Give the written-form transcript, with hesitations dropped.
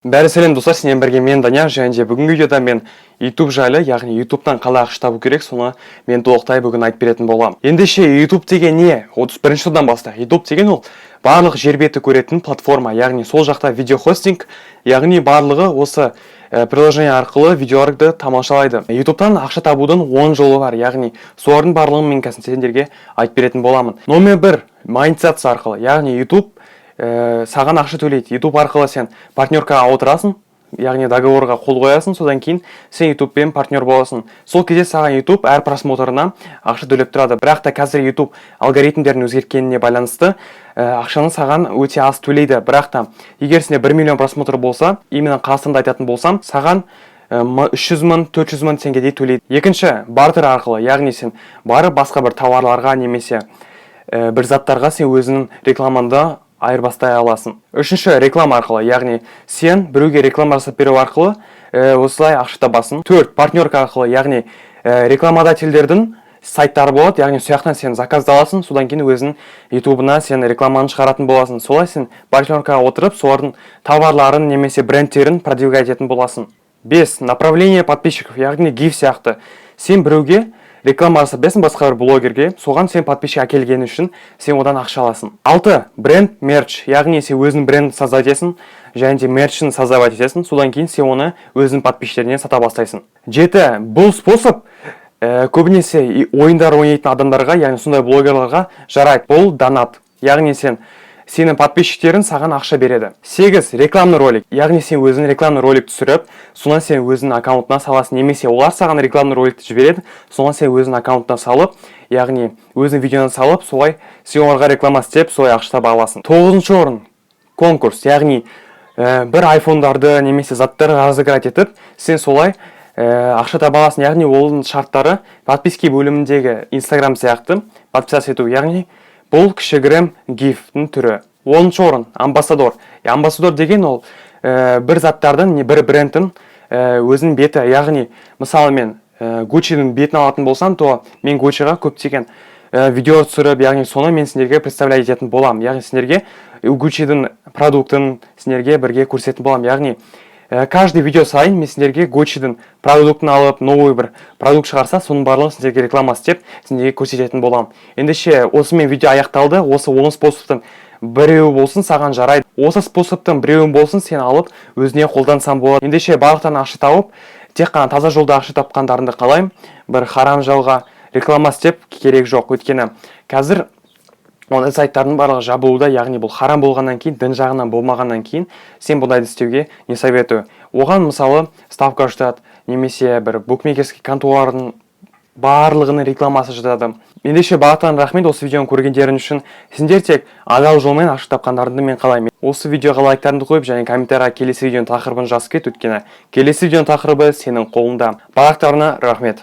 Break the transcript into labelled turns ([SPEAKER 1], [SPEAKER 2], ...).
[SPEAKER 1] Бәрі сәлем, достар! Сенімен бірге мен, Данияр. Және де бүгінгі видеода мен YouTube жайлы, яғни YouTube'тан қалай ақша табу керек, соны мен толықтай бүгін айтып беретін боламын. Ендеше, YouTube деген не? 31 жылдан бастайық. YouTube деген ол барлық жер беті көретін платформа, яғни сол жақта видеохостинг, яғни барлығы осы приложение арқылы видеоларды тамашалайды. YouTube'тан ақша табудың 10 жолы бар, яғни солардың барлығын мен қазір сендерге айтып беретін боламын. Номер 1: монетизация арқылы, яғни YouTube саған ақша төлейді. YouTube арқылы сен партнеркаға отырасың, яғни договорға қол қоясың, содан кейін сен YouTubeпен партнер боласың. Сол кезде саған YouTube әр просмотрына ақша төлеп тұрады. Бірақ та қазір YouTube алгоритмдерін өзгерткеніне байланысты ақшаны саған өте аз төлейді. Бірақ та егер сенде 1 миллион просмотр болса, именно Қазақстанда айтатын болсам, саған 300 мың, 400 мың теңгедей төлейді. Екінші, бартер арқылы, яғни сен барып басқа бір тауарларға немесе бір заттарға сен өзіңнің рекламаңды айырбастай аласың. Үшінші, реклама арқылы, яғни сен біреуге реклама жасап беру арқылы осылай ақша табасың. Төрт, партнерка арқылы, яғни рекламодательдердің сайттары болады, яғни сол жақтан сен заказды аласың, содан кейін өзің ютубына сен рекламаны шығаратын боласың. Солай сен партнеркаға отырып, солардың товарларын немесе брендтерін продвигать ететін боласың. Бес, направление подписчиков, яғни гив сияқты. Сен біреуге реклама жасап бересің, басқа бір блогерге, соған сен подписчик әкелгені үшін сен одан ақша аласың. Алты, бренд мерч, яғни сен өзің бренд создать етесің және де мерчін создавать етесің, содан кейін сен оны өзіңнің подписчиктеріне сата бастайсың. Жеті, бұл способ көбінесе ойындар ойнайтын адамдарға, яғни сондай блогерларға жарайды. Бұл донат, яғни сенің подписчиктерің саған ақша береді. Сегіз, рекламный ролик, яғни сен өзің рекламный ролик түсіріп, соны сен өзіңнің аккаунтына саласың немесе олар саған рекламный роликті жібереді, соны сен өзіңнің аккаунтына салып, яғни өзіңнің видеоны салып, солай сен оларға реклама істеп, солай ақша таба аласың. Тоғызыншы орын, конкурс, яғни бір айфондарды немесе заттарды разыграть етіп, сен солай ақша таба аласың. Яғни оның шарттары подписки бөліміндегі Инстаграм сияқты подписаться ету, яғни бұл кішігірім гифтің түрі. 10-орын, амбассадор. Амбассадор деген ол бір заттардың не бір брендтің өзінің беті, яғни мысалы мен Гуччидің бетін алатын болсам, то мен Гуччиға көптеген видео түсіріп, яғни соны мен сендерге представлять ететін боламын, яғни сендерге Гуччидің продуктын сендерге бірге көрсететін боламын. Яғни каждый видео сайын мен сендерге Гуччидің продуктын алып, новый бір продукт шығарса, соның барлығын сендерге реклама істеп, сендерге көрсететін боламын. Ендеше, осымен видео аяқталды. Осы 10 способтың біреуі болсын саған жарайды, осы способтың біреуін болсын сен алып, өзіне қолдансаң болады. Ендеше, барлықтарың ақша тауып, тек қана таза жолда ақша тапқандарыңды қалаймын. Бір харам жолға реклама істеп керек жоқ, өйткені қазір ондай сайттардың барлығы жабылуда. Яғни бұл харам болғаннан кейін, дін жағынан болмағаннан кейін, сен бұндайды істеуге не советую. Оған мысалы ставка жатады немесе бір букмекерский конторалардың барлығының рекламасы жатады. Ендеше, барлықтарыңа рахмет осы видеоны көргендерің үшін. Сендер тек адал жолмен ақша тапқандарыңды мен қалаймын. Осы видеоға лайктарыңды қойып және комментарийға келесі видеоның тақырыбын жазып кет, өйткені келесі видеоның тақырыбы сенің қолыңда. Барлықтарына рахмет.